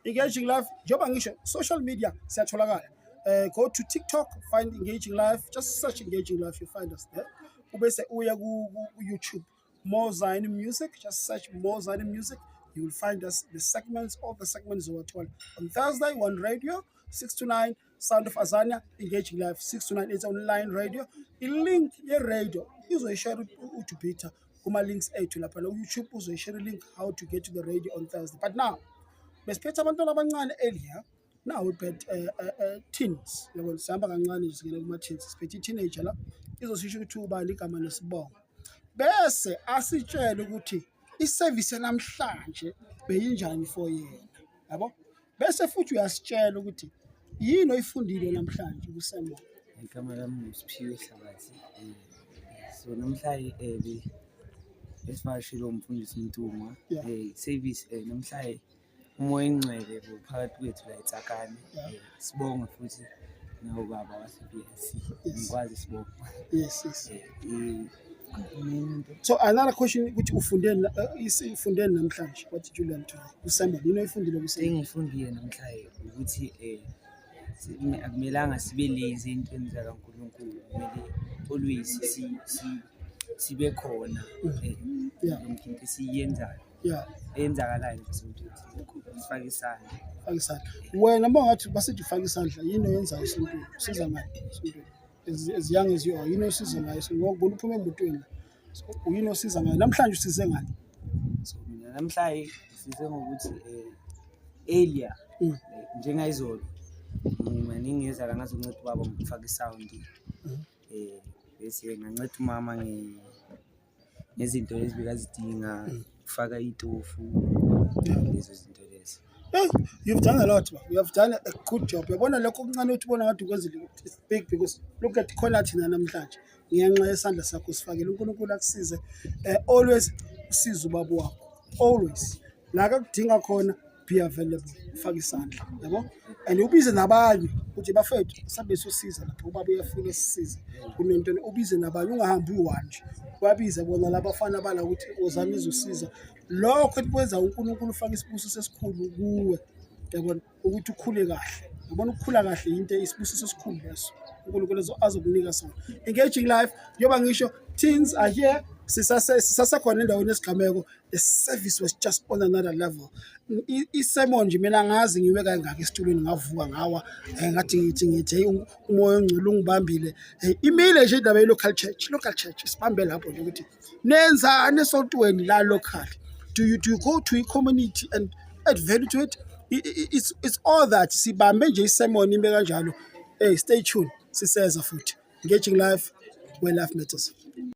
Engaging Life, njengoba ngisho, social media siyatholakala. Go to TikTok, find Engaging Life, just search Engaging Life, you find us there. Ubese uya ku YouTube, More Zion Music, just search More Zion Music, you will find us. The segments, all the segments uzowathola. On Thursday, one radio, 6 to 9, Sound of Azania, Engaging Life, 6 to 9, it's online radio. I-link ye-radio izoyishare uJupiter kuma-links ethu lapha ku-YouTube, uzoyishare i-link how to get to the radio on Thursday. But now, besiphethe abantwana abancane earlier, now we bet teens. Yabona, sihamba kancane nje singena kuma-teens. Siphethe i-teenager la, izosisho ukuthi ubani igama nesibongo. Bese asitshele ukuthi i-service yanamhlanje beyinjani for yena. Yabo? Bese futhi uyasitshela ukuthi yini oyifundile namhlanje ku-sermon. Igama lami nguSiphiwe Hlabathi. So namhlanje besivakashele umfundisi Mntungwa. Service namhlanje umoya engcwele buphakathi kwethu la eTsakane. Sibonge futhi nawo baba wase-BLC. Ngikwazi sibonge. Into So another question ukuthi ufundeni ufundeni namhlanje? What did you learn today ku-sermon? Yini oyifundile ku-sermon? Engifundile namhlanje ukuthi akumelanga sibe lazy ey'ntweni zakaNkulunkulu, kumele always sibe khona yonke into esiyenzayo eyenzakalayo nje esontweni, sifake isandla. Faka isandla. Wena uma ungathi basithi ufake isandla, yini oyenzayo esontweni? Usiza ngani esontweni? As young as you are, yini osiza ngayo esontweni? Ngokubona uphuma emotweni la. So yini osiza ngayo? Namhlanje usize ngani? So mina namhlanje ngisize ngokuthi earlier njengayizolo mina ngeza la ngazonceda ubaba ngokufaka i-sound, bese nganceda umama ngezinto lezi bekazidinga, ukufaka itofu, lezo zinto lezo. Hey, you've done a lot, man. You have done a good job. Uyabona lokho okuncane uthi ubona ngathi ukwenzile, it's big because look at khona thina namhlanje. Ngenxa yesandla sakho sifakele, uNkulunkulu akusize. Always usize ubaba wakho. Always. La akudinga khona, be available. Ufake isandla, yabo? And ubize nabanye uthi, "Bafethu, sabe sosiza lapho ubaba uyafuna sisize." Kunento ubize nabanye, ungahambi uyi-one nje. Babize bona labafana bala ukuthi wozani izosiza. Lokho kwenza uNkulunkulu ufake isibusiso esikhulu kuwe. Yabona ukuthi ukhule kahle. Yabona, ukukhula kahle into isibusiso esikhulu leso. uNkulunkulu azokunika sona. Engaging Life, njengoba ngisho, teens are here, sisasekhona endaweni yesigameko. The service was just on another level. I-sermon nje mina ngazi ngiwe kangaka esitulweni, ngavuka ngawa, ngathi ngithi hey, umoya ongcwele ungibambile. Imile nje indaba ye-local church, local church sibambe lapho nje ukuthi nenzani esontweni la local? Do you go to a community and add value to it? It's all that sibambe nje i-sermon ime kanjalo. Hey, stay tuned, siseza futhi. Engaging Life, where life matters.